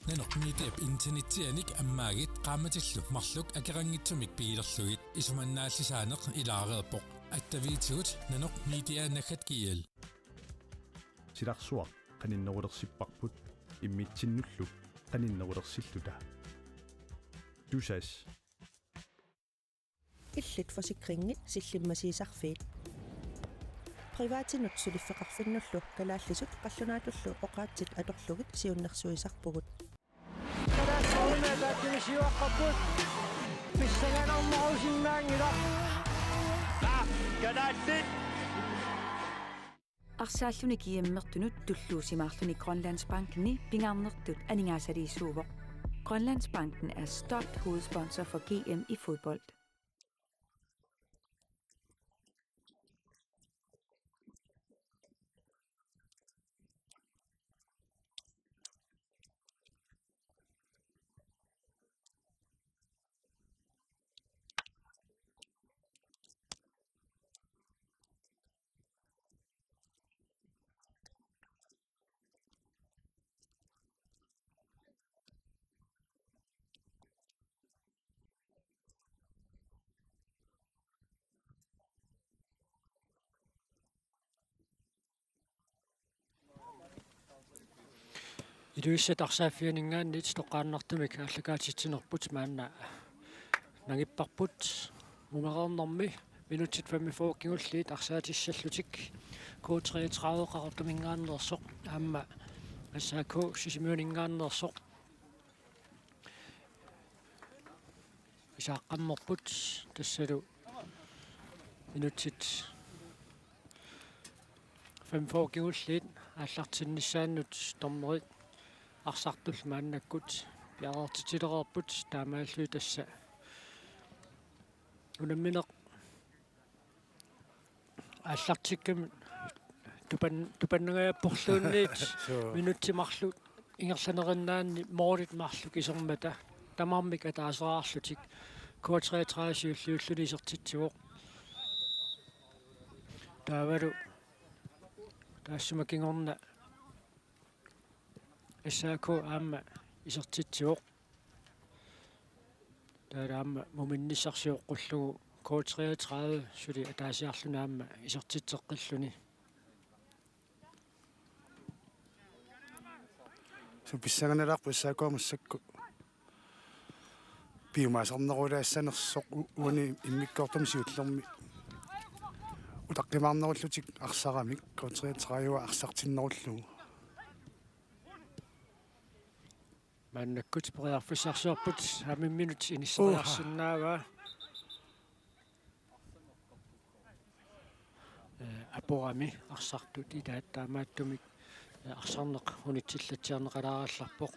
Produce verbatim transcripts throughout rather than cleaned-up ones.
Nanoq Mediap internetsianik ammaagit qaammatillu marluk akeqanngitsumik pigilerlugit. Isumannaallisaaneq ilaareerpoq. Attaviitigut nanoq media naggat gl. Silarsuaq qaninnerulersipparput immitsinnullu qaninnerulersilluta. Tusass. Illit forsikringit sillimmasiisarfiit. Privatinut suliffeqarfinnullu kalaallisut qallunaatullu oqaatsit atorlugit siunnersuisarpugut. Kalaallit. Pissanganarnerusinnaanngilaq. Kalaallit. Arsaalluni G M-ertunut tulluusimaarluni Grønlandsbankeni pingaarnertut aningaasaliisuuvoq. Grønlandsbanken er stolt hovedsponsor for G M i fodbold. Ilulissat arsaaffianinngaanniit toqqaannartumik aallakaatitsinerput maanna nangipparput. Mumereernermi minutsit femogfyrre kingulliit arsaatissallutik K treogtredive Qaqortuminngaanneersoq aamma S A K Sisimiuninngaanneersoq isaaqqammerput, tassalu minutsit femogfyrre kingulliit aallartinnissaannut dommerit arsartullu maannakkut piareertitilereerput, taamaalillutik tassa unammineq aallartikkami tupan-, tupannangajapporluunniit. Suu. Minutsit marluk ingerlanerinnaanni målit marluk isermata tamarmik ataaseraarlutik K treogtredive siulliulluni isertitsivoq. Taavalu taassuma kingorna S A K aamma isertitsivoq. Taava aamma muminnissarsioqqullugu K treogtredive suli ataasiarluni aamma isertitseqqilluni. Suu, pissanganalaarpoq S A K massakkut piumasarnerulaassanersoq u-, uani immikkoortumi siullermi utaqqimaarnerullutik arsaramik K treogtredive arsartinnerullugu. Maannakkut periarfissarsiorput, aamma minut inisseriarsinnaavaa. Uha. Eh, aporami arsartut ilaat, taamaattumik, eh, arsarneq unitsillatsiarneqalaarallarpoq.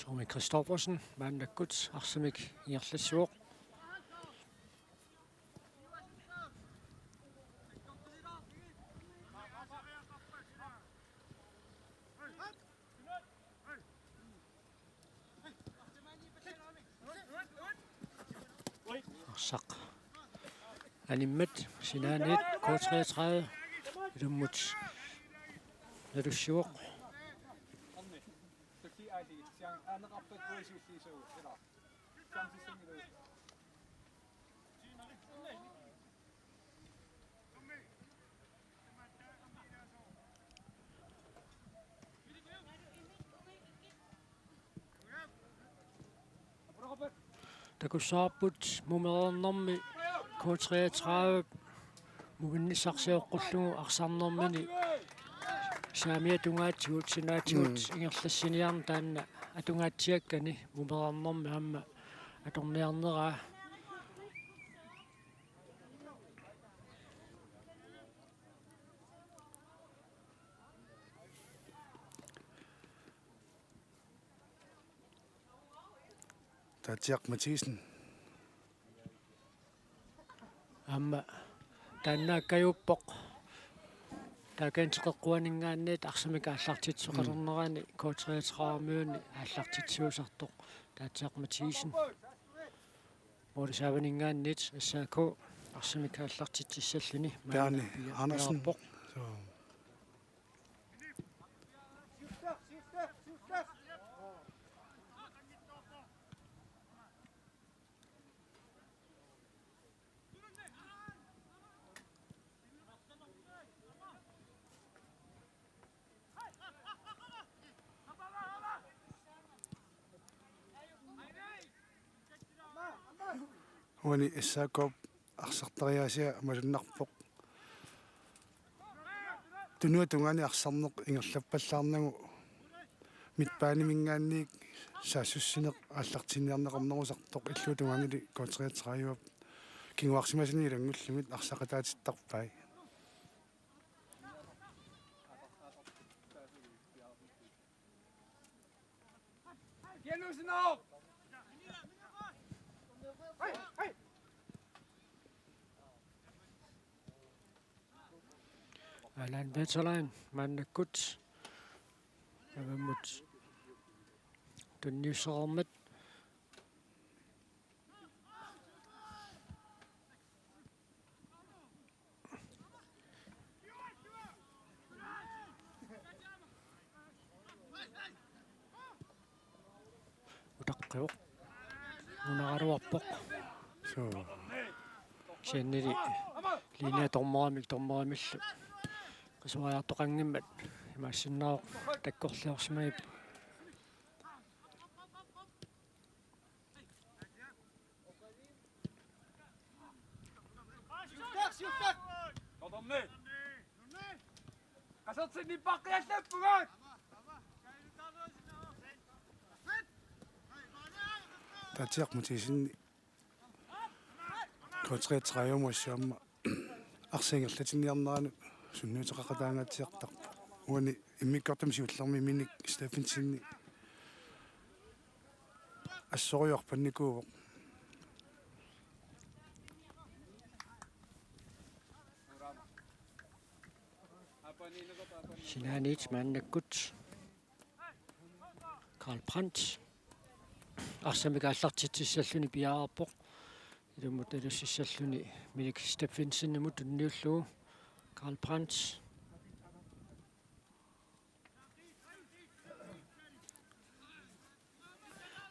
Tommy Christoffersen maannakkut arsamik ingerlassivoq. Arsaq animmat sinaaniit K treogtredive ilummut nalussivoq. Takussavarput mumereernermi K treogtredive muminnissarsioqqullugu arsarnermini saamiata tungaatigut sinaatigut. Mm. Ingerlassiniarneq taanna atungaatsiakkani mumereernermi aamma atorniarneraa. Taatsiaq Mathiesen. Aamma taannaakkajuuppoq. taakani teqeqquaninngaanniit arsamik aallartitsisoqalernerani K treogtredive-miuni aallartitsiusartoq Taatsiaq Mathiesen. Målip saavaninngaanniit S A K arsamik aallartitsissalluni Bjarne maanna pia-, Andersen. Piareerpoq. Så. Uani S A K-p arsartariaasia malunnarpoq. Tunuata tungaani arsarneq ingerlappallaarnagu midtbaneminngaanniit saassussineq aallartinniarneqarnerusartoq illuatungaanili K treogtredive-p kinguarsimasani ilanngullugit arsaqataatittarpai. Allan Peterlein maannakkut avammut tunniussaqarmat. Utaqqivoq. Nunaraluarpoq. Suu. Kisiannili linea dommerimik dommerimillu qisuariartoqanngimmat imaassinnaavoq takkorliorsimagippoq. Taatsiaq Mathiesen K treogtredive-mut aamma arsaq ingerlatinniarneranut sunniuteqaqataangaatsiartarpoq. Uani immikkoortumi siullermi Minik Steffensen assoriarpannikuuvoq. Sinaaniit maannakkut Karl Brandt arsamik aallartitsissalluni piareerpoq. Ilummut alussissalluni Minik Steffensenimut tunniullugu Karl Brandt.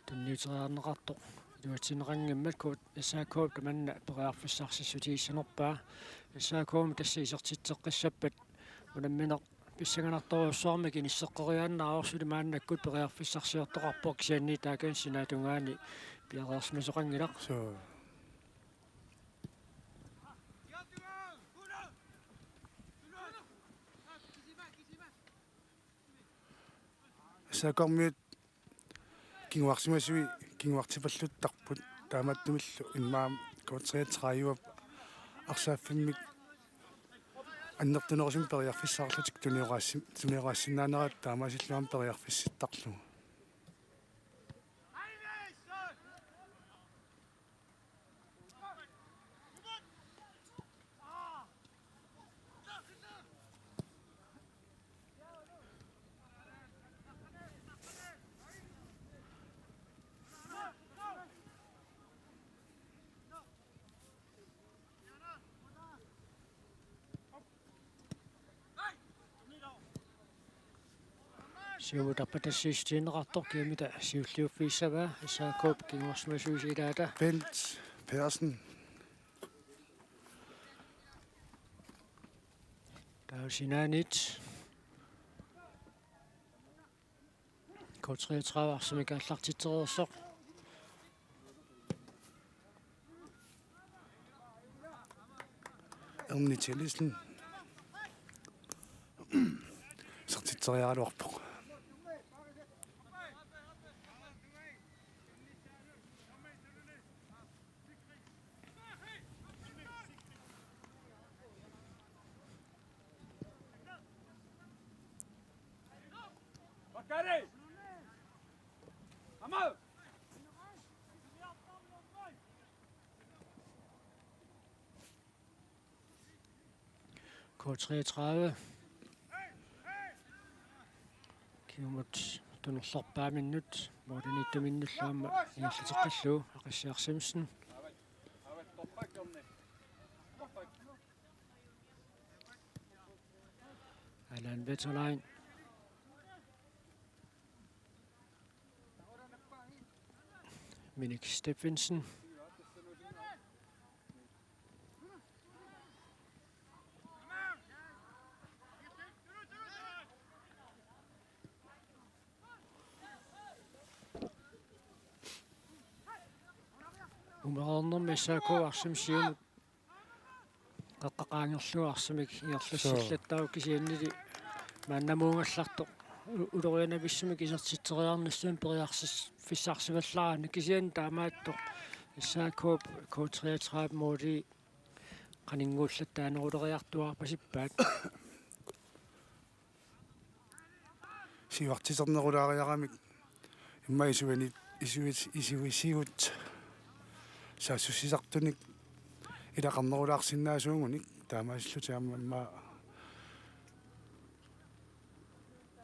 Tunniuteriarneqartoq iluatsinneqanngimmat K-, S A K tamanna periarfissarsissutigissanerpaa. S A K-mi tassa isertitseqqissappat unammineq pissanganartorujussuarmik inisseqqeriaannaavoq, suli maannakkut periarfissarsiortoqarpoq kisianni taakani sinaatungaani piareersimasoqanngilaq. Suu. S A K-miut kinguarsimasui kinguartipalluttarput, taamaattumillu immaqa K treogtredive-p arsaaffimmik annertunerusumik periarfissaqarlutik tunioraassi-, tunioraassinnaaneraat taamaasilluarmi periarfissittarlugu. Siumut apeqqutissiissutigineqartoq kiamita siulliuffigissavaa S A K-p kinguarsimasuisa ilaata. Bent Pedersen. Taava sinaaniit K treogtredive arsamik aallartitsereersoq. Erni Tillesen. Isertitseriaraluarpoq. K treogtredive Siumut tunerlerpaaminnut, målimiittuminnullu aamma ingerlateqqillugu, Aqissiaq Simonsen. Allan Vetterlein. Minik Steffensen. Umereernermi S A K arsamik siumut qeqqaqaangerlugu arsamik ingerlassillattaarpoq, kisiannili maannamuugallartoq u-, ulorianavissumik isertitseriarnissamut periarfissarsivallaarani, kisianni taamaattoq S A K K treogtredive måli qaninnguullattaaneruleriartuaarpasippaat. Siuartiternerulaariaramik immaqa isuini-, isuis-, isuisigut saassussisartunik ilaqarnerulaarsinnaasuugunik taamaasillutik aamma immaqa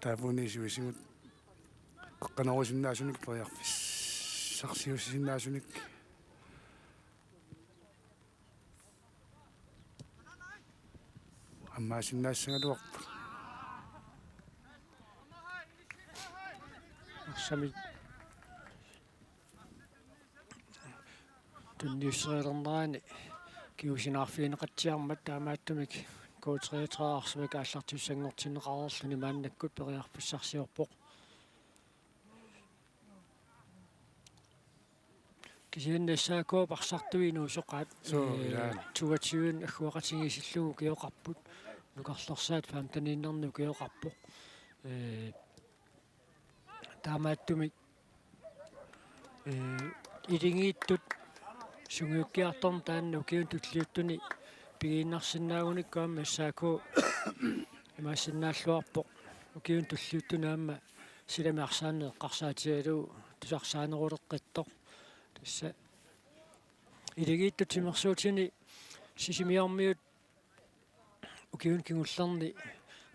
taavunni isuisigut qeqqanorusinnaasunik periarfissarsiussisinnaasunik ammaassinnaassagaluarput. Arsamik tunniusserilernerani ukiut sinaarfigineqatsiarmat taamaattumik K treogtredive arsamik aallartissanngortinneqareerluni maannakkut periarfissarsiorpoq. Kisianni S A K arsartui inuusoqaat. Suu, ee, ilaa. Toogtyve agguaqatigiissillugu ukioqarput. Nukarlersaat femteniinnarnik ukioqarpoq. Ee, taamaattumik, ee, iligiittut sungiukkiartorneq taanna ukiuni tulliuttuni pigiinnarsinnaagunikku aamma S A K imaassinnaalluarpoq. Ukiuni tulliuttuni aamma silami arsaanneq eqqarsaatigalugu tusarsaaneruleqqittoq. Tassa iligiittut timersuutini Sisimiormiut ukiuni kingullerni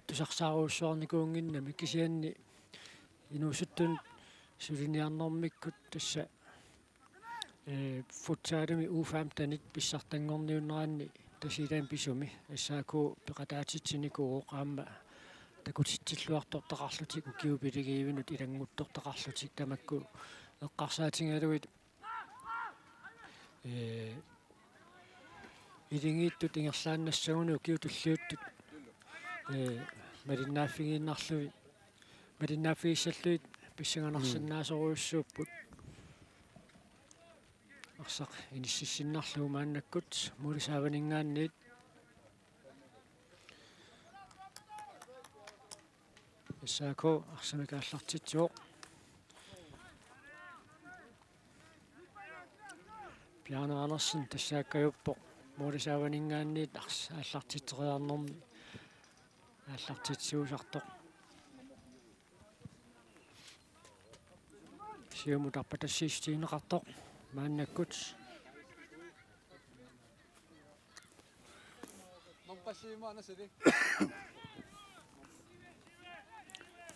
tusarsaarujussuarnikuunnginnami, kisianni inuusuttunut suliniarnermikkut tassa, ee, futsalimi U femtenit pissartanngorniunneranni Tasiilami pisumi S A K peqataatitsinikuuvoq, aamma takutitsilluartortaqarlutik ukiut piligiivinut ilannguttortaqarlutik tamakku eqqarsaatigalugit, ee, iligiittut ingerlaannassaguni ukiut tulliuttut, ee, malinnaaffigiinnarlugit, malinnaaffigissallutik pissanganarsinnaasorujussuupput. Arsaq inississinnarlugu maannakkut målip saavaninngaanniit. S A K arsamik aallartitsivoq. Bjarne Andersen tassaakka ajuppoq målip saavaninngaanniit ars-, aallartitseriarnermi aallartitsisuusartoq. Siumut arpatassiissutigineqartoq maannakkut.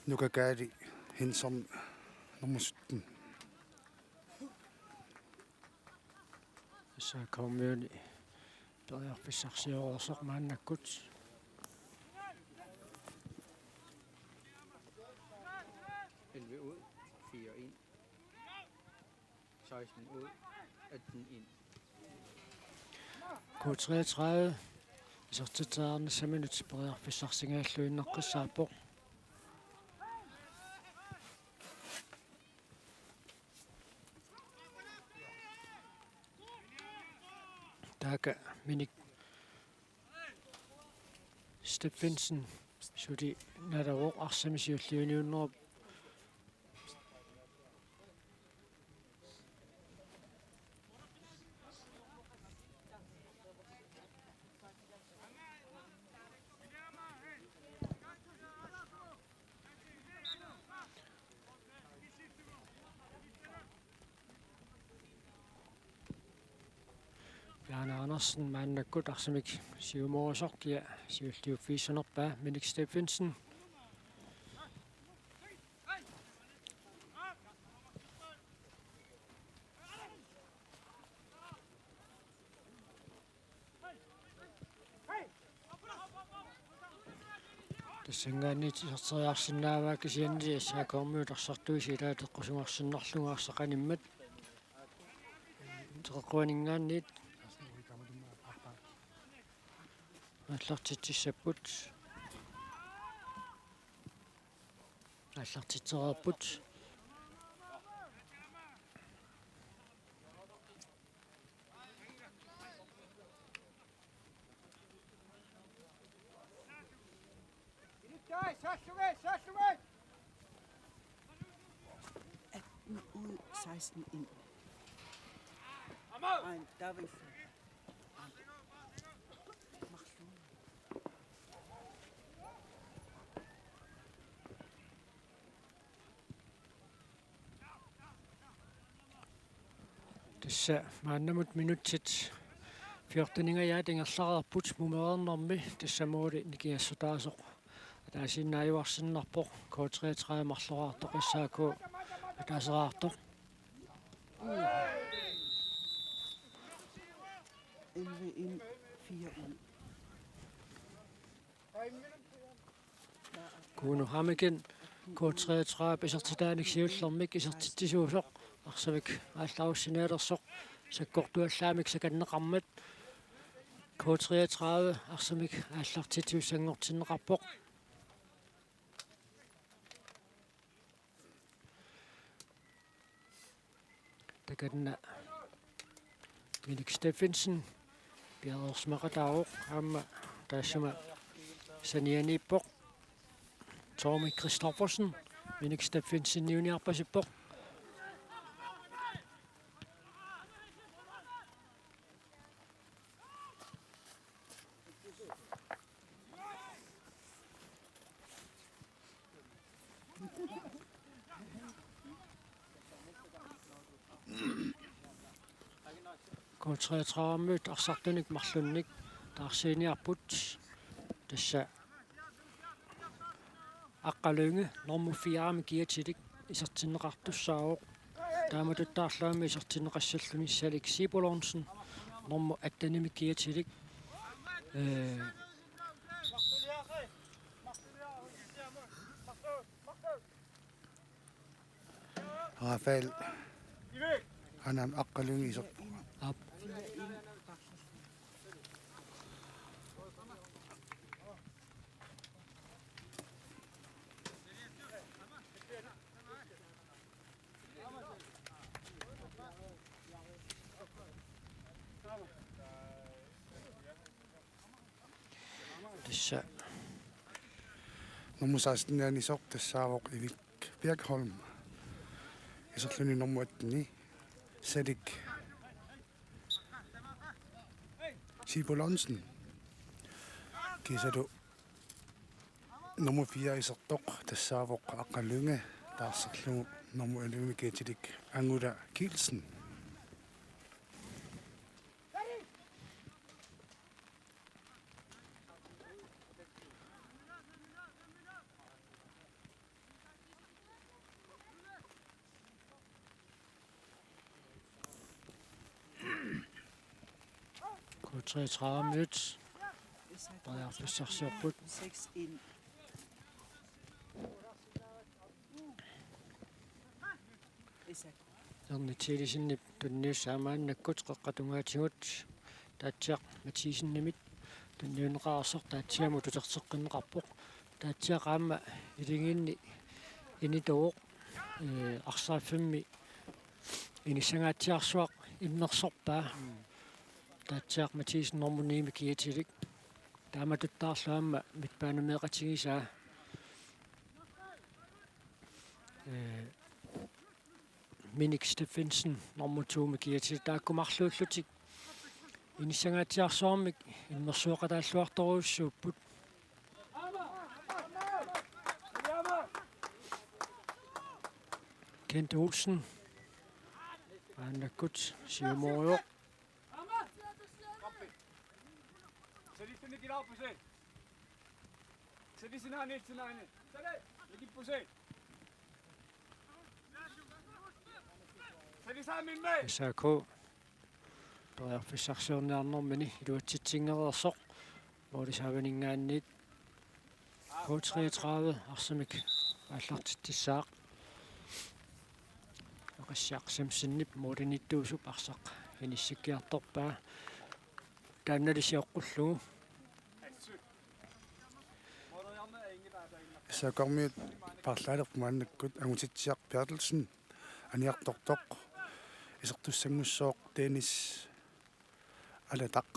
Nuka Kaali Henson, nummer sytten. S A K-miuni periarfissarsioreersoq maannakkut. Elleve ud, fire ind. Seksten ud, atten ind. K treogtredive isertitseriarnissaminut periarfissarsigalluinnaqqissaarpoq. Taakku Minik Steffensen suli nalavoq, arsamik siulliuniunnerup. Bjarne Andersen maannakkut arsamik siumoorusoq, kia siulliuffigissanerpaa Minik Steffensen. Sanngaanniit iserteriarsinnaavaa kisianni S A K-miut arsartuisa ilaateqqusumarsinnarlugu arsaq animmat. Teqeqquaninngaanniit aallartitsissapput. Aallartitsereerput. Atten ud, seksten ind. Ej, der var Tassa maannamut minutsit fjorteningajaat ingerlareerput mumereernermi, tassa måli nikingassutaasoq ataasiinnaajuarsinnarpoq, K treogtredive marloraartoq S A K ataaseraartoq. Elleve ind, fire ud. Kuno Hammeken K treogtredive isertitaanik siullermik isertitsisuusoq arsamik aallarussinialersoq sakkortuallaamik sakanneqarmat, K treogtredive arsamik aallartitsisut sanngortinneqarpoq. Takanna Minik Steffensen piareersimaqataavoq, aamma taassuma sanianiippoq. Tommy Christoffersen Minik Steffenseniuniarpasippoq. K treogtredive-miut arsartunik marlunnik taarsiiniarput. Tassa Aqqalunngi nummer fire-mik kiatilik isertinneqartussaavoq. Taamatuttaarluammi isertinneqassalluni Salik Sibulonsen nummer atten-imik kiatilik. Ee, Rafael. Anam Aqqalunngi iserpoq. Aap. Tassa nummer seksten-ianisoq tassaavoq Erik Birkholm. Iserluni nummer atten-i Salik Sibulonsen. Kiisalu nummer fire isertoq tassaavoq Aqqalunngi taarserlugu nummer elleve-mik kiatilik Angula Kielsen. K treogtredive-miut. Periarfissarsiorput. Erni Thielesenip tunniussaa maannakkut qeqqata tungaatigut Taatsiaq Mathiasenimit tunniunneqareersoq Taatsiamut uterteqqinneqarpoq. Taatsiaq aamma iligiinni inituuvoq, ee, arsaaffimmi inissangaatsiarsuaq immersorpaa. Taatsiaq Mathiasen nummer ni-mik kiatilik. Taamatuttaarlu aamma midtbanemeeqatigisaa, ee, Minik Steffensen nummer to-mik kiatilik, taakku marluullutik inissangaatsiarsuarmik immersueqataalluartorujussuupput. Kent Olsen maannakkut siumoorujoq. S A K periarfissarsiorniarnermini iluatsitsingereersoq målip saavaninngaanniit. K treogtredive arsamik aallartitsissaaq. Oqassiaq Samsenip målimiittuusup arsaq inissikkiartorpaa. Taannali sioqqullugu. S A K-miut paarlaalerput maannakkut Angutitsiaq Berthelsen aniartortoq, isertussanngussaaq Dennis Alataq.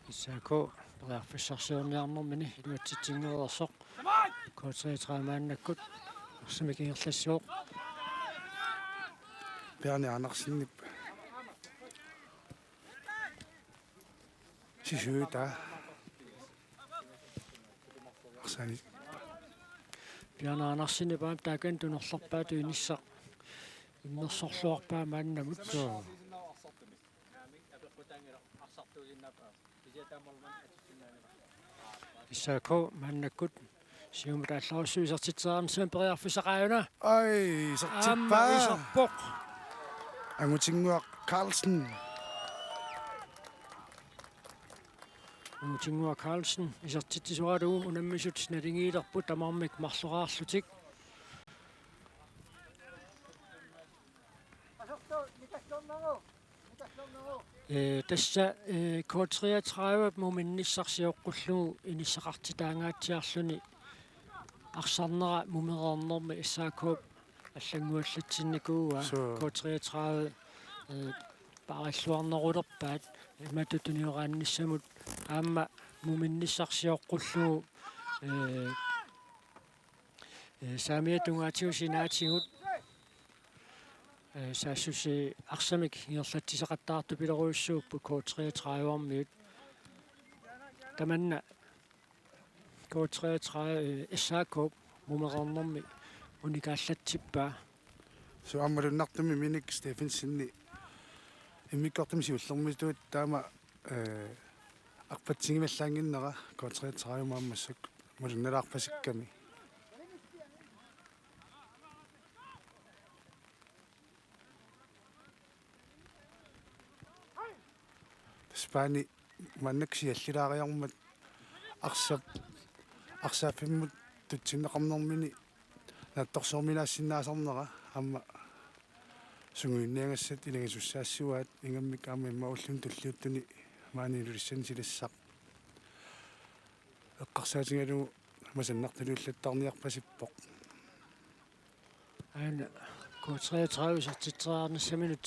S A K periarfissarsiorniarnermini iluatsitsinngoriarsoq. K treogtredive maannakkut arsamik ingerlassivoq. Bjarne Andersenip sisuutaa arsani. Bjarne Andersenip aamma taakani tunorlerpaatut inissaq immersorluarpaa maannamut. Suu. S A K maannakkut siumut aallarussuup isertitseriarnissamut periarfissaqaajuna. Ai, aamma isertippaa. Iserpoq. Angutinnguaq Carlsen. Angutinnguaq Carlsen isertitsisoralugu unammisut naligiilerput tamarmik marloriarlutik. Ee, tassa, ee, K treogtredive muminnissaq sioqqullugu inissaqartitaangaatsiarluni arsarnera mumereernermi S A K-p allannguallatsinnikuuaa. Suu. K treogtredive, ee, paarilluarnerulerpaat imatut tunioraannissamut aamma muminnissaq sioqqullugu, ee, ee, saamiata tungaatigut sinaatigut, ee, saassussiat arsamik ingerlatsisaqattaartupilorujussuupput K treogtredive-miut. Tamanna K treogtredive, ee, S A K-p mumereernermi unikaallatsippaa. Suu, aamma malunnartumik Minik Steffensen immikkoortumi siullermituut taama, ee, arpatsigivallaannginnera K treogtredive aamma massakkut malunnalaarpasikkami. Spani maannakkut siallilaariarmat arsap, arsaaffimmut tutsinneqarnermini naatsorsuuminaassinnaasarnera aamma sungiunniagassat ilagisussaassavaat, ingammik aamma immaqa ulluni tulliuttuni maani Ilulissani silassaq eqqarsaatigalugu masannartuliullattarniarpasippoq. Aana K treogtredive isertitseriarnissaminut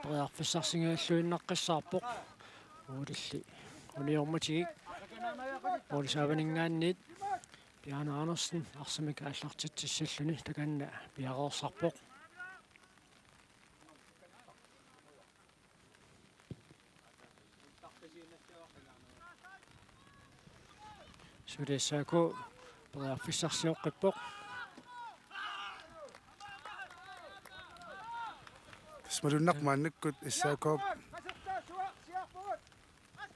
periarfissarsingajalluinnaqqissaarpoq. Målilli uniormatigik. Målip saavaninngaanniit Bjarne Andersen arsamik aallartitsissalluni takanna piareersarpoq. Suli S A K periarfissarsioqqippoq. Tassa malunnarpoq maannakkut S A K-p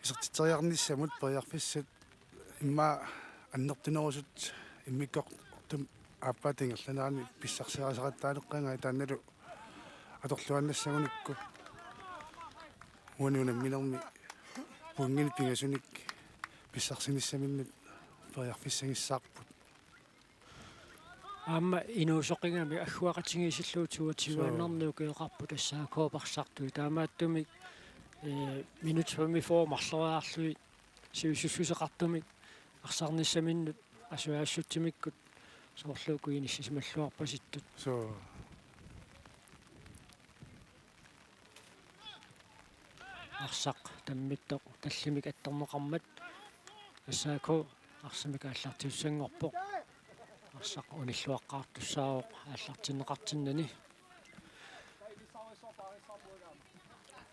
isertitseriarnissamut periarfissat immaqa annertunerusut immikkoortumik aappaata ingerlanerani pissarsiarisaqattaaleqqagai, taannalu atorluaannassagunikku uani unamminermi pointinik pingasunik pissarsinissaminnut periarfissagissaarput. Aamma inuusoqigami agguaqatigiissillugu toogtyveannernut ukioqarput S A K-p arsartui. Taamaattumik, ee, minutsit femogfyrre marloriarlugit sivisussuseqartumik arsarnissaminnut asuassutsimikkut soorlu uku inissisimalluarpasittut. Suu. Arsaq tammittoq tallimik attorneqarmat S A K arsamik aallartiutissanngorpoq. Arsaq unilluaqqaartussaavoq aallartinneqartinnani.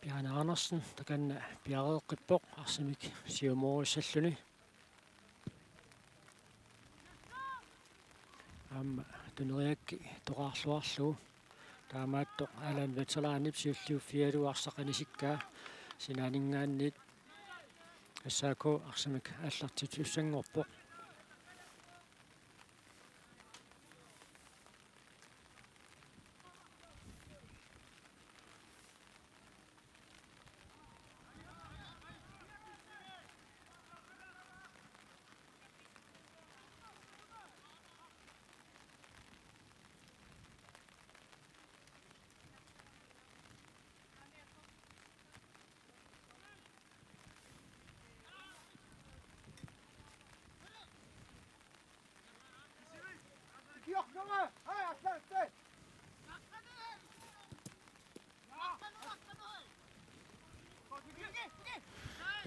P Jan Andersen takanna piareeqqippoq arsamik siumoorissalluni. Aamma Tuneriakki toqaarluarlugu. Taamaattoq Allan Veteranip siulliuffigalugu arsaq anisikkaa sinaaninngaanniit S A K arsamik aallartitussanngorpoq.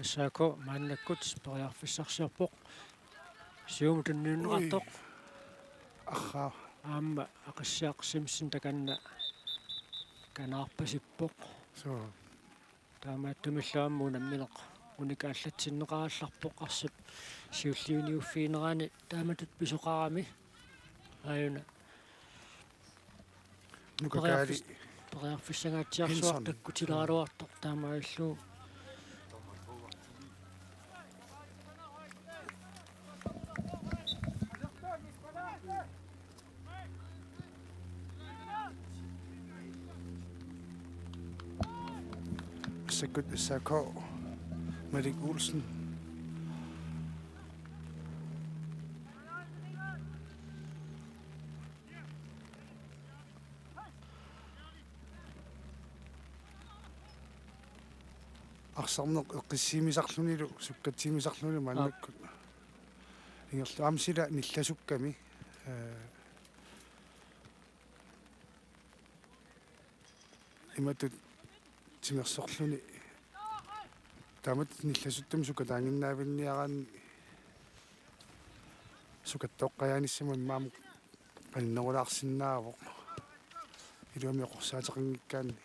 S A K maannakkut periarfissarsiorpoq. Siumut tunniunneqartoq. Ui. Aha. Aamma Aqissiaq Simpson takanna kanaarpasippoq. Suu. Taamaattumillu aamma unammineq unikaallatsinneqarallarpoq arsap siulliuniuffiginerani taamatut pisoqarami. Aajuna. Nukakaali. Periarfis-, periarfissangaatsiarsuaq Henson. Takkutilaaraluartoq taamaalillugu. Massakkut S A K, Malik Olsen. Arsarneq eqqissiimisarlunilu, sukkatsiimisarlunilu maannakkut. Ingerlu aamma sila nillasukkami. Ee, imatut timersorluni. Taamatut nillasuttumi sukataaginnaavinniaraanni sukattoqqajaanissamut immaqa qaninnerulaarsinnaavoq. Iluamik oqorsaateqanngikkaanni.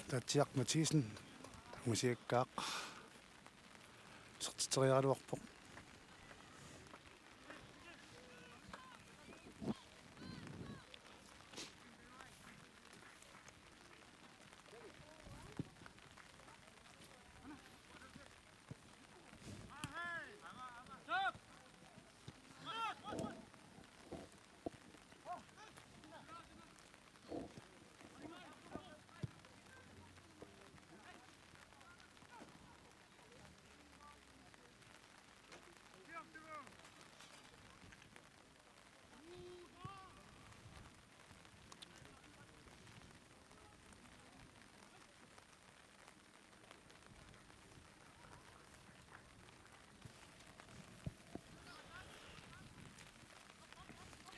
Taatsiaq Mathiesen, ungasiakkaaq, isertitseriaraluarpoq.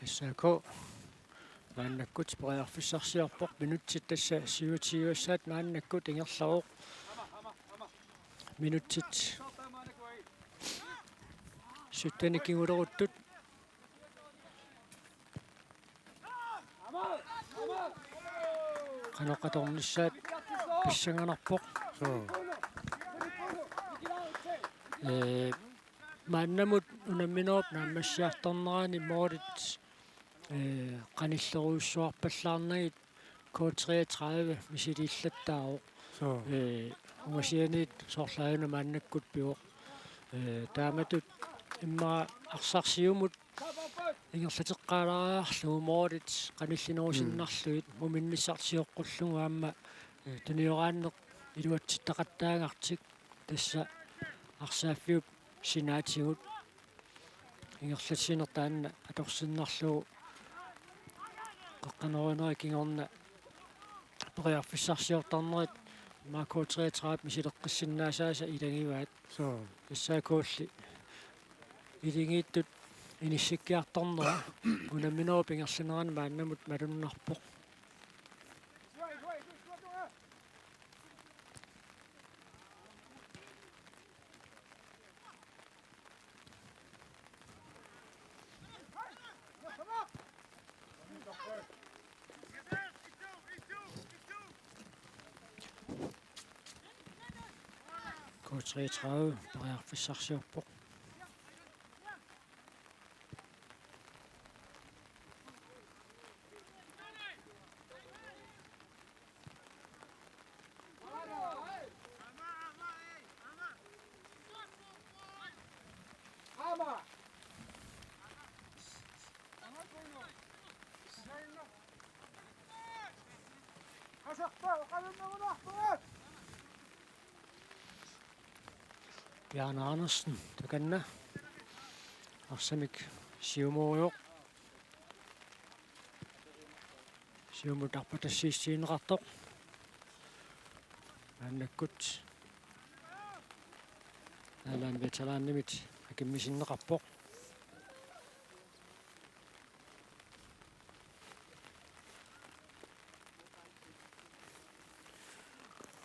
S A K maannakkut periarfissarsiorpoq, minutsit tassa syvogtyve-ssaat maannakkut ingerlavoq. Minutsit syttenit kinguleruttut. Qanoq atornissaat pissanganarpoq. Suu. Ee, maannamut unamminerup naammassiartornerani målit, ee, qanillerujussuarpallaarnagit K treogtredive misiliillattaarpoq. Suu. Ee, ungasianiit soorlu aajuna maannakkut pivoq. Ee, taamatut immaqa arsaq siumut ingerlateqqaalaariarlugu målit qanillinerusinnarlugit, mm, muminnissaq sioqqullugu aamma, eh, tunioraanneq iluatsittaqattaagartik tassa arsaaffiup sinaatigut ingerlassineq taanna atorsinnarlugu qeqqanorinerit kingorna periarfissarsiortarnerit immaqa K treogtredive misileqqissinnaassaasa ilagivaat. Suu. S A K-lli iligiittut inissikkiartornera unamminerup ingerlanerani maannamut malunnarpoq. K treogtredive periarfissarsiorpoq. Bjarne Andersen, takanna. Arsamik siumuuvoq. Siumut arpatassiissiineqartoq. Maannakkut Allan Veteranimit akimmisinneqarpoq.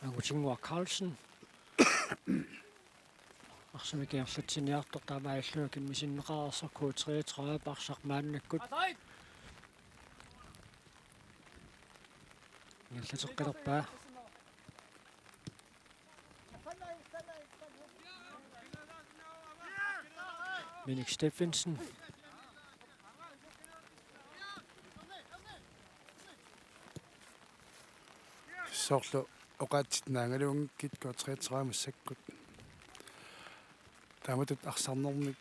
Angutinnguaq Carlsen. Arsamik ingerlatsiniartoq, taamaalilluni akimmisinneqareersoq K treogtredive arsaq maannakkut. Ingerlateqqilerpaa. Minik Steffensen. Soorlu oqaatsit naangaluunngikkuit K treogtredive massakkut. Taamatut arsarnermik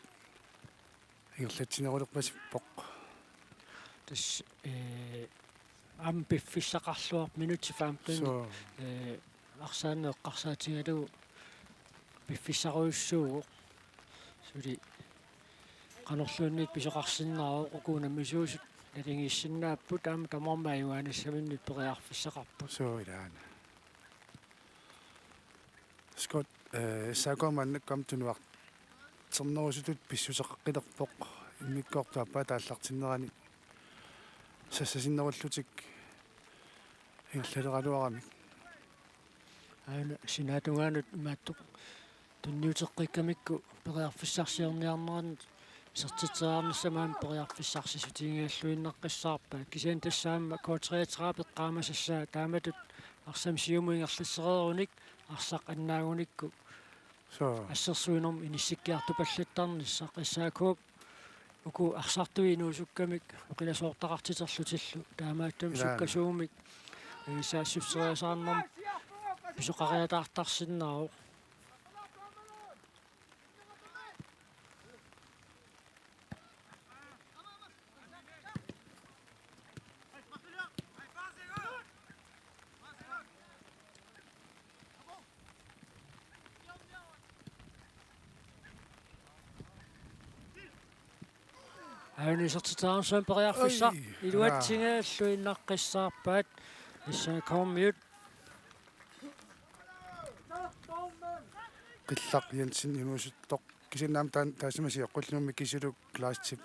ingerlatsinerulerpasippoq. Tassa, ee, aamma piffissaqarluarpoq minutsit femten. Suu. Ee, arsaanneq eqqarsaatigalugu piffissarujussuuvoq. Suli qanorluunniit pisoqarsinnaavoq, uku unammisuusut naligiissinnaapput, aamma tamarmik ajugaanissaminnut periarfissaqarput. Suu, ilaana. Scott, eh, S A K maannakkut aamma tunuarternerusutut pissuseqaqqilerpoq, immikkoortup aappaa taallartinnerani sassasinnerullutik ingerlaleraluaramik. Aana sinaatungaanut imaattoq tunniuteqqikkamikku periarfissarsiorniarnerannut isertitseriarnissamut aamma periarfissarsissutigigalluinnaqqissaarpaat. Kisianni tassa aamma K treogtredive eqqaamasassaa taamatut arsaq siumut ingerlatsereerunik arsaq annaagunikku Suu. Assersuinermut inissikkiartupallattarnissaq. S A K-p uku arsartui inuusukkamik oqilasoortaqartiterlutillu, taamaattumik, ilaa, sukkasuumik, ee, saassusseriasaarnermut pisoqariataartarsinnaavoq. Aana isertitseriarnissamut periarfissaq. Oi, iluatsinngilluinnaqqissaarpaat S A K-miut. Qillaq Jensen inuusuttoq. Kisianni aamma taan-, taassuma sioqqullugu Mikisilu Kleistip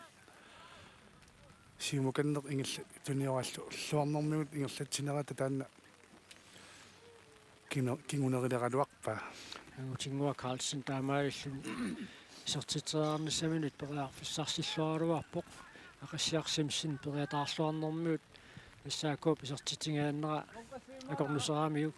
siumukanneq ingerla-, tunioraalluarnermigut ingerlatsinerata taanna kino-, kingunerileraluarpaa. Angutinnguaq Carlsen taamaalilluni isertitseriarnissaminut periarfissarsilluaraluarpoq. Aqissiaq Simpson periataarluarnermigut S A K-p isertitsiginnera akornuseraamiuk.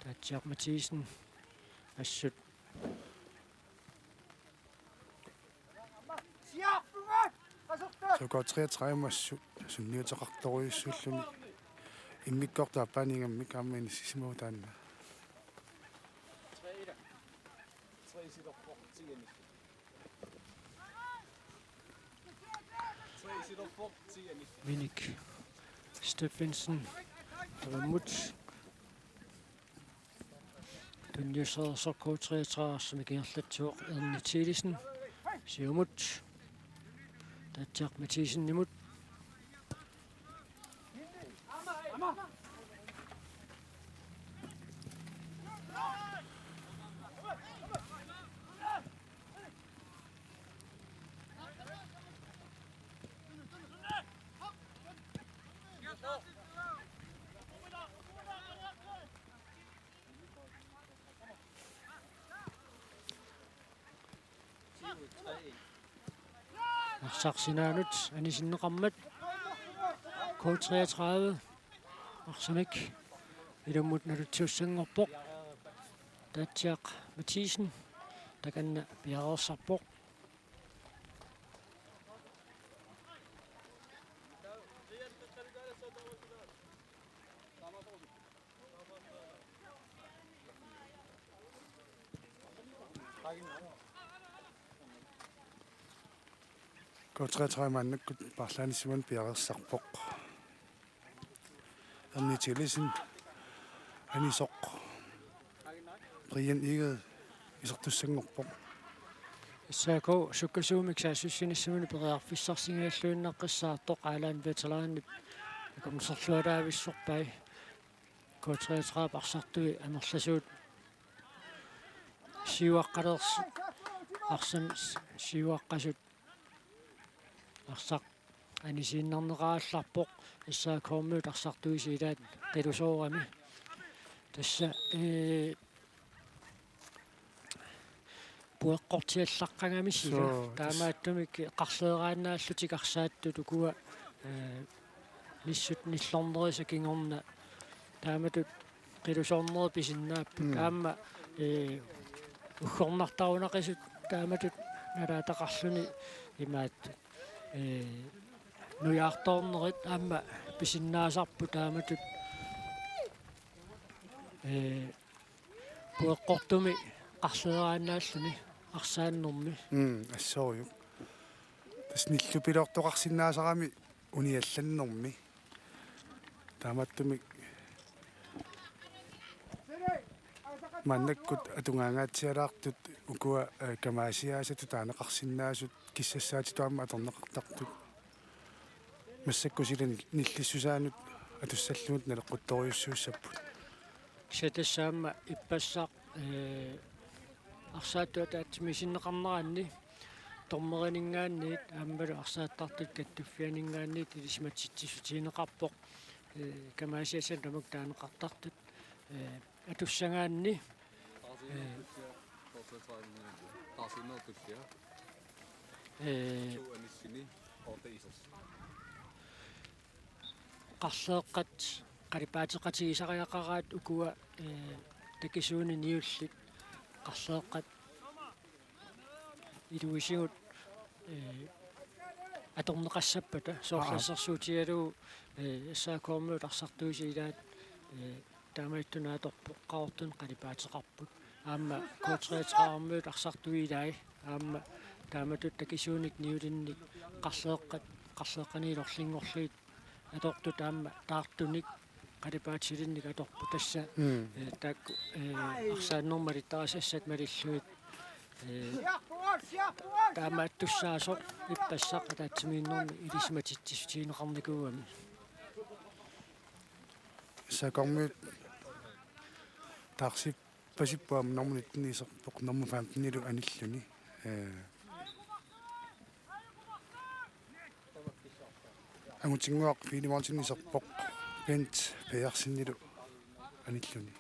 Taatsiaq Mathisen assut. Suu, K treogtredive assut sunniuteqartorujussuulluni immikkoortup aappaaniigammik aamma inissisimavoq taanna. Minik Steffensen, taavammut tunniussereersoq K treogtredive arsamik ingerlatsivoq Erni Thielesen, siumut, Taatsiaq Mathisen-imut. Arsaq sinaanut anisinneqarmat. K treogtredive arsamik ilummut naluttuussanngorpoq. Taatsiaq Mathiesen takanna piareersarpoq. K treogtredive maannakkut paarlaanissimaneq piareersarpoq. Erni Thielesen anisoq. Brian Egede isertussanngorpoq. S A K sukkasuumik saassussinissamut periarfissarsinngilluinnaqqissaartoq Allan Veteranip akornuserlualaavissorpai. K treogtredive arsartui amerlasuut siuaqqalersut arsam siuaqqasut arsaq anisiinnarneqarallarpoq S A K-miut arsartuisa ilaat qilusoorami. Tassa, ee, pueqqortiallaqqamisi ilaa. Soo, tas- Taamaattumik qarleeraannaallutik arsaattut ukua, ee, nissut nillornerisa kingorna taamatut qilusoornerit pisinnaapput. Mm. Aamma, ee, uggornartarunaqisut taamatut nalaataqarluni imaat, ee, nujaartoornerit aamma pisinnaasarput taamatut, ee, pueqqortumi qarleeraannaalluni arsaannermi. Mm, assorujuk. Tassa nillupiloortoqarsinnaasarami uniallannermi. Taamaattumik maannakkut atugaangaatsialaartut ukua, eh, kamaasiaasatut taaneqarsinnaasut kissassaatitut aamma atorneqartartut. Massakkut silani nillissusaanut atussallugit naleqquttorujussuussapput. Kisianni tassa aamma ippassaq, ee, arsaattut ataatsimiisinneqarneranni, dommerininngaanniit aammalu arsaattartut kattuffianinngaanniit ilisimatitsissutigineqarpoq, ee, kamaasiaasat tamakku taaneqartartut, ee, atussagaanni, ee, ee, qarleeqqat qalipaateqatigisariaqaraat ukua, ee, takisuunik niullit qarleeqqat iluisigut, ee, atorneqassappata soorlu Aa. assersuutigalugu, ee, S A K-miut arsartuisa ilaat, ee, taamaattunik atorpoq Qaqortumi qalipaateqarput. Aamma K treogtredive-miut arsartui ilai aamma taamatut takisuunik niulinnik qarleeqqat, qarleeqqanik ilorlinngorlugit atortut aamma taartunik qalipaatilinnik atorput tassa, Mm. ee, taakku, ee, arsaannermut malittarisassat malillugit, ee, taamaattussaasoq ippassaq ataatsimiinnermi ilisimatitsissutigineqarnikuugami. S A K-miut taarsippasipput aamma nummer nitten iserpoq nummer femten-ilu anilluni. Ee, Angutinnguaq Filemonsen iserpoq Bent Pedersenilu anilluni.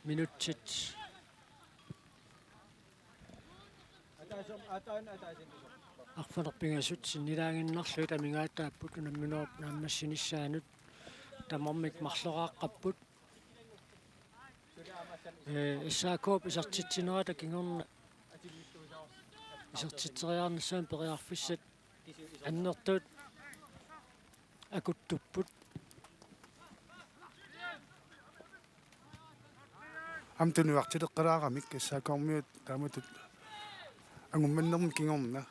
Minutsit arfineq-pingasut sinnilaaginnarlugit amigaataapput unamminerup naammassinissaanut tamarmik marloraaqqapput. Ee, S A K-p isertitsinerata kingorna isertitseriarnissamut periarfissat annertuut akuttupput. Aamma tunuartileqqilaaramik S A K-miut taamatut angummannermi kingorna.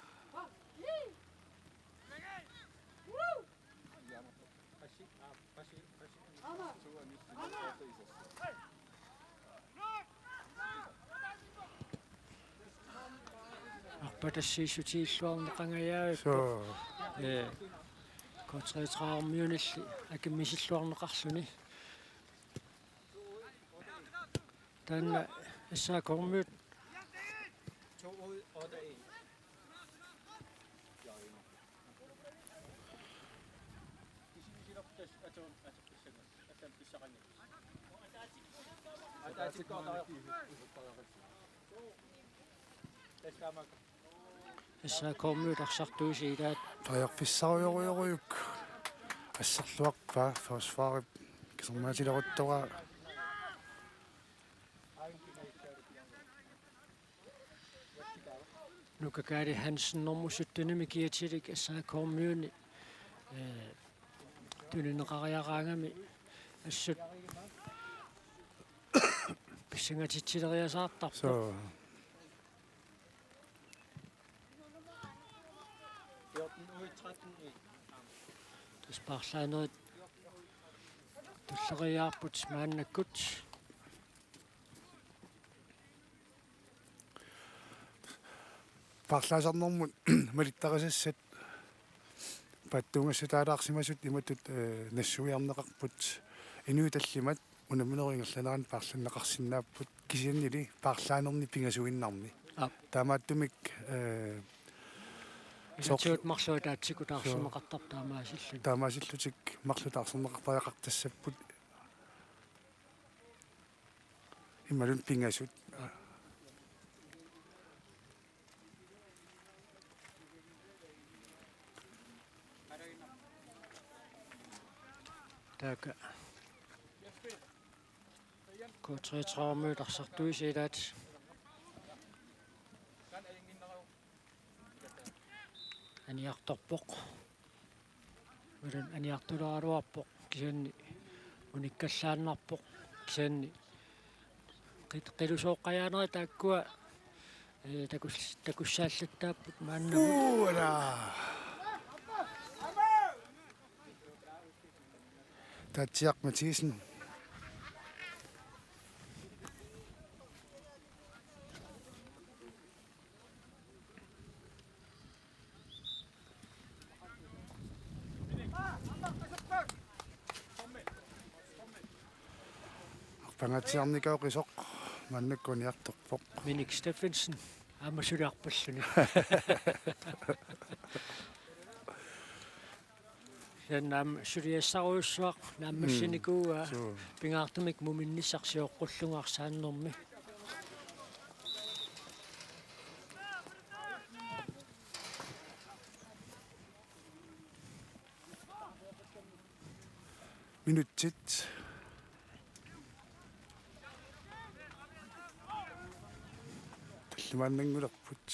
Arpatassiissutigiilluarneqangajaavippoq. Soo. Ee, K treogtredive-miunilli akimmisilluarneqarluni. Taanna S A K-miut. S A K-miut arsartuisi ilaat. Periarfissarujorujorujuk. Asserluarpaa forsvarip kisermaatileruttoraa. Nuka Kaali Hansen nummer sytten-imi kiatilik S A K-miuni, eh, tunineqariaraangami assut pissangatitsileriasaartarpoq. So. Tassa paarlaanerit tulleriiaarput maannakkut. Paarlaasarnermut malittarisassat paatsuungassutaalaarsimasut imatut, eh, nassuiarneqarput, inuit tallimat unamminerup ingerlanerani paarlanneqarsinnaapput, kisiannili paarlaanerni pingasuinnarni. Aap. Taamaattumik, eh, soorlu- Inatsit marluk ataatsikkut taarserneqartarput taamaasillutik. Taamaasillutik marluk taarserneqartariaqartassapput. Imaluunniit pingasut. Taakku K treogtredive-miut arsartuisi ilaat. Aniartorpoq. Ulan aniartuleraluarpoq. Kisianni unikkallaannarpoq. Kisianni qit-, qilusooqqajaanerit taakkua, eh, takus-, takussaallattaapput maanna. Uula! Taatsiaq Mathiesen. Arpangaatsiarnikuuvoq Qisoq, maannakkut aniartorpoq. Minik Steffensen, aamma suli arpalluni. Kisianni aamma suliassarujussuaq naammassinikuuaa. Mm. Suu. Pingaartumik muminnissaq sioqqullugu arsaannermi. Minutsit. Tallimaannanngulerput.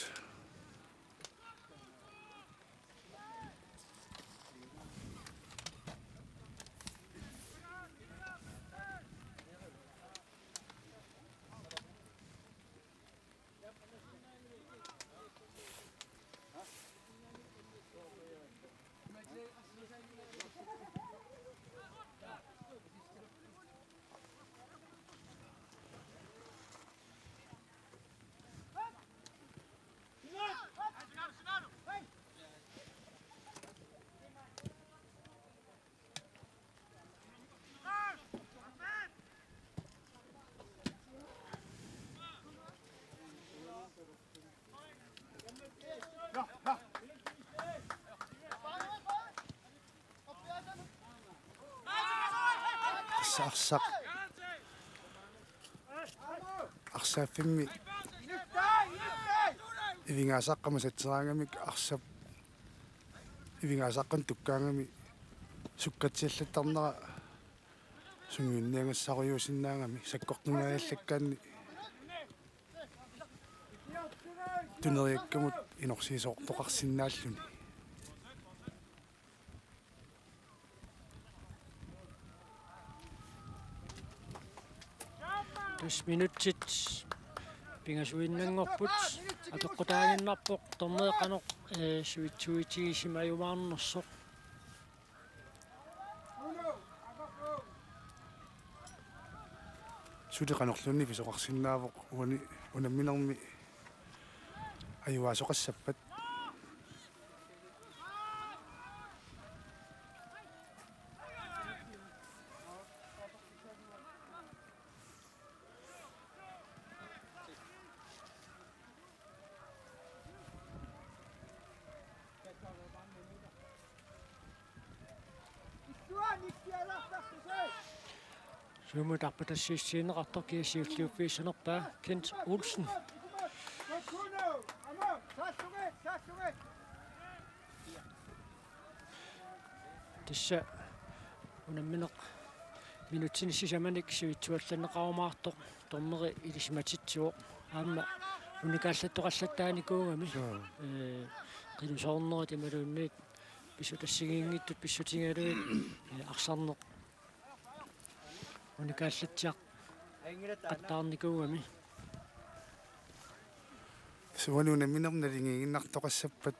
Arsaq. Arsaaffimmi ivigaasaqqamut satseraangamik arsap ivigaasaqqanut tukkaangami sukkatsiallattarnera sungiunniagassarujuusinnaagami sakkortungaajallakkaanni tuneriakkamut inorsiisoortoqarsinnaalluni. Tassa minutsit pingasuinnanngorput, apeqqutaaginnarpoq dommeri qanoq, eh, sivitsuitigisimaajumaarnersoq. Suli qanorluunniit pisoqarsinnaavoq uani unamminermi ajuaasoqassappat. Siumut arpatassiissutigineqartoq G S F-iup siulliuffigissanerpaa Kent Olsen. Tassa unammineq minutsini sisamanik sivitsuallanneqarumaartoq dommeri ilisimatitsivoq. Aamma unikaallattoqallattaanikuugami. Ee, qilusoornerit imaluunniit pissutassigiinngitsut pissutigalugit, ee, arsarneq unikaallatsiaq attaarnikuugami. Suani unamminermi naligiinnartoqassappat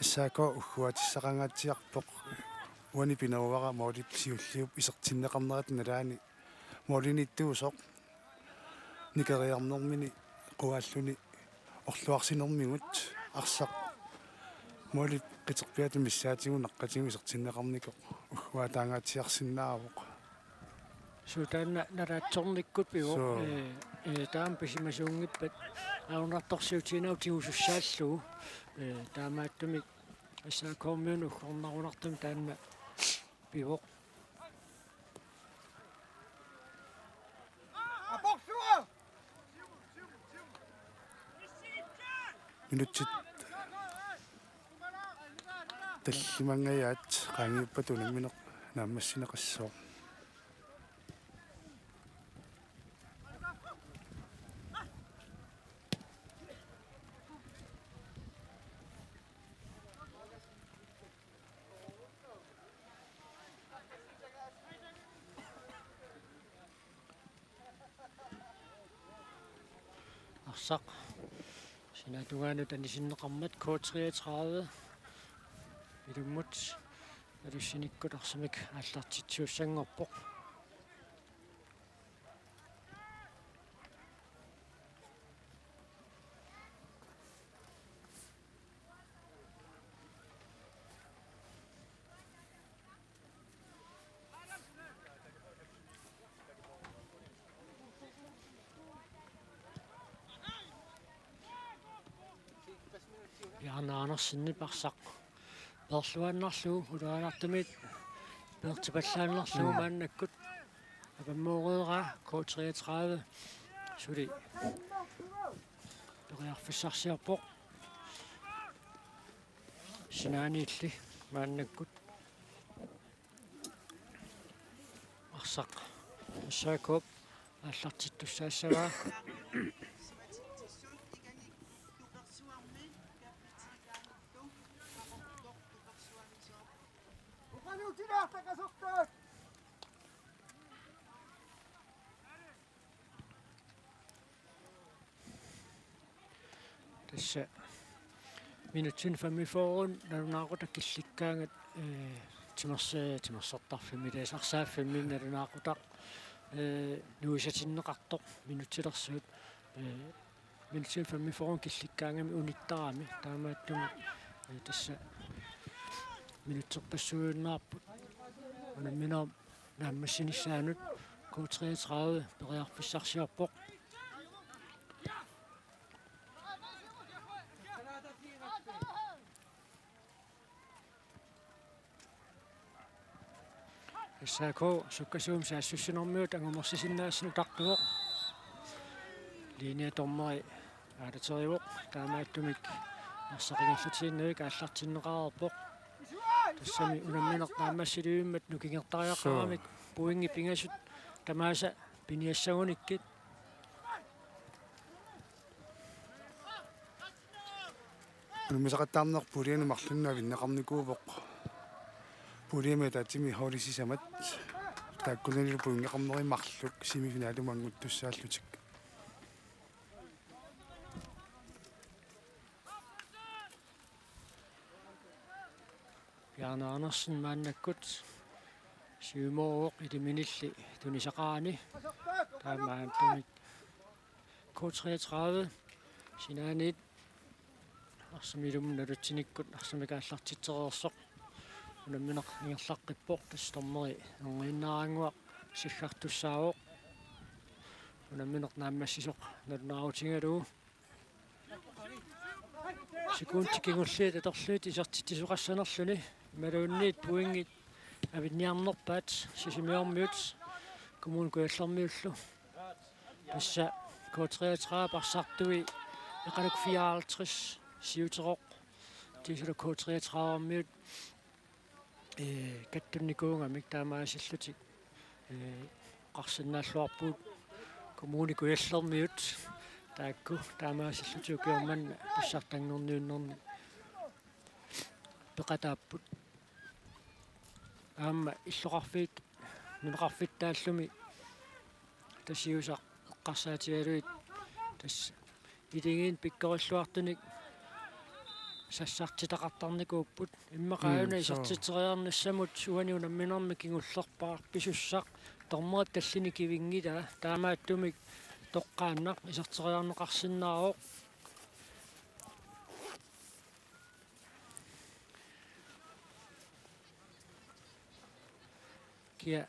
S A K ugguatissaqangaatsiarpoq. Uani pineruara målip siulliup isertinneqarnerata nalaani måliniittuusoq nikeriarnermini quaalluni orluarsinermigut arsaq målip qiterpiata missaatigut naqqatigut isertinneqarnikoq ugguataangaatsiarsinnaavoq. Suu, taanna nalaatsornikkut pivoq. Suu. Ee, ee, taama pisimasuunngippat ajornartorsiutiginera tigusussaallugu. Ee, taamaattumik S A K-miunut uggornarunartumik taanna pivoq. Minutsit tallimangajaat qaangiuppata unammineq naammassineqassooq. Arsaq sinaatungaanut anisinneqarmat K treogtredive ilummut alussinikkut arsamik aallartitsiussanngorpoq. Bjarne Andersenip arsaq peerluaannarlugu, uluaannartumit peertipallaannarlugu. Mm. Maannakkut avammooreeraa K treogtredive suli periarfissarsiorpoq. Sinaaniilli maannakkut arsaq S A K-p aallartittussaassavaa. Tassa minutsit femogfyrre nalunaaqutaq killikkaangat, ee, timers-, timersortarfimmi, tassa arsaaffimmi nalunaaqutaq, ee, nuisatinneqartoq minutsilersuut, ee, minutsit femogfyrre killikkaangami unittarami, taamaattumik, ee, tassa minutserpassuujunnaarput. Unamminerup naammassinissaanut K treogtredive periarfissarsiorpoq. S A K sukkasuumik saassussinermigut angumersisinnaassasoq utaqqivoq. Linjedommeri aalaterivoq, taamaattumik arsaq ingerlatiinnavik aallartinneqareerpoq. Tassami unammineq naammassilivimmat nukingertariaqaramik. Suu. Pointit pingasut tamaasa piniassagunikkit. Unammisaqattaarneq puljemi marlunnik avinneqarnikuuvoq. Puljemi ataatsimi holdit sisamat. Taakkunanilu pointeqarneri marluk semifinalimut anguttussaallutik. Bjarne Andersen maannakkut siumooq iliminilli tunisaqarani. Taamaattumik K treogtredive sinaaniit arsamik ilummut nalutsinikkut arsamik aallartitsereersoq. Unammineq ingerlaqqippoq, tassa dommeri erniinnaaraannguaq siggartussaavoq. Unammineq naammassisoq nalunaarutigalugu. Sekundit kingulliit atorlugit isertitsisoqassanerluni imaluunniit pointit avinniarnerpaat Sisimiormiut Kommune Kujallermiullu. Tassa K treogtredive arsartui Eqaluk fireoghalvtreds siuteroq, Tiisalu K treogtredive-miut, ee, kattunnikuugamik taamaasillutik, ee, oqarsinnaalluarpugut Kommune Kujallermiut, taakku taamaasillutik ukioq manna pissartanngorniunnerni peqataapput. Aamma illoqarfiit nunaqarfittaallumi Tasiusaq eqqarsaatigalugit tassa iligiit pikkorilluartunik sassartitaqartarnikuupput. Immaqa Mm, una soo. Isertitseriarnissamut uani unamminermi kingullerpaaq pisussaq dommerit tallimat kivinngilaa, taamaattumik toqqaannaq iserteriarneqarsinnaavoq. Kia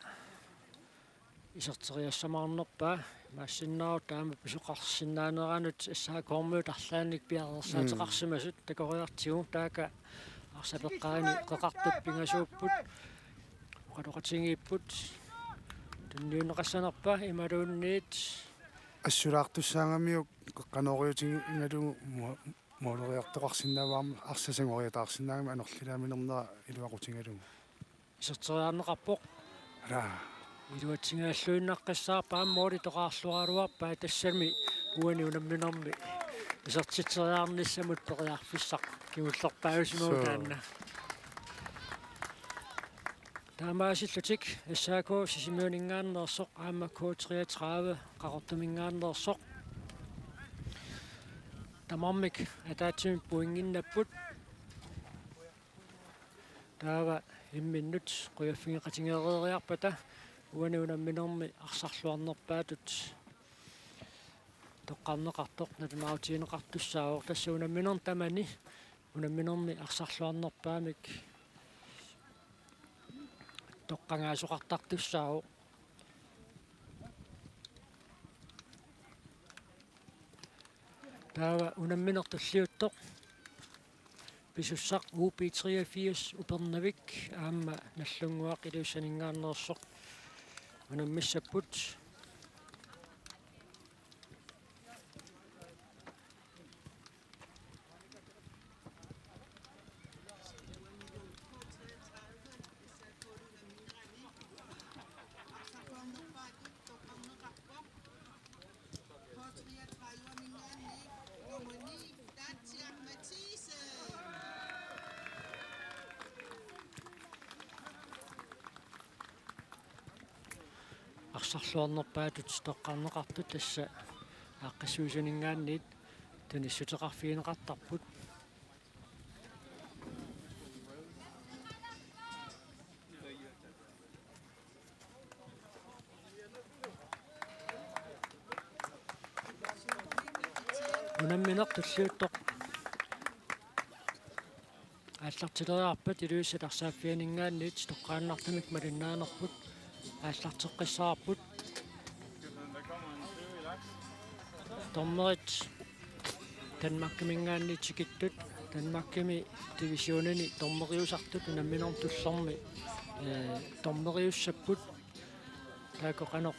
iserteriassamaarnerpaa, imaassinnaavoq taama pisoqarsinnaaneranut S A K-miut arlaannik piareersaateqarsimasut. Mm. Takoriartigu taakku arsapeqqaani qeqartut pingasuupput, oqaloqatigiipput, tunniunneqassanerpa imaluunniit assulaartussaagamiuk qeqqanooriutigigalugu mo-, mooleriartoqarsinnaavaa aamma arsaq sangoriataarsinnaagami anorlilaami minernera iluaqutigalugu. Iserteriarneqarpoq. Alaa. Iluatsinngilluinnaqqissaarpaa, aamma mooli toqaarluaraluarpaa, tassami uani unamminermi isertitseriarnissamut periarfissaq kingullerpaajusimavoq. Soo. Taanna. Taamaasillutik S A K Sisimiuninngaanneersoq aamma K treogtredive Qaqortuminngaanneersoq tamarmik ataatsimik pointinnapput. Taava imminnut qujaffigeqatigeeriarpata uani unamminermi arsarluarnerpaatut toqqarneqartoq nalunaarutigineqartussaavoq, tassa unamminermi tamani unamminermi arsarluarnerpaamik toqqagaasoqartartussaavoq. Taava unammineq tulliuttoq pisussaq U B treogfirs Upernavik aamma Nagdlunguaq Ilulissaninngaanneersoq unammissapput. Arsarluarnerpaatut toqqarneqartut tassa aaqqissuisuninngaanniit tunissuteqarfigineqartarput. Unammineq tulliuttoq aallartileriarpat Ilulissat arsaaffianinngaanniit toqqaannartumik malinnaanerput aallarteqqissaarput. Dommerit Danmarkiminngaanniit tikittut, Danmarkimi divisionini dommeriusartut unamminermi tullermi, ee, dommeriussapput. Taakku qanoq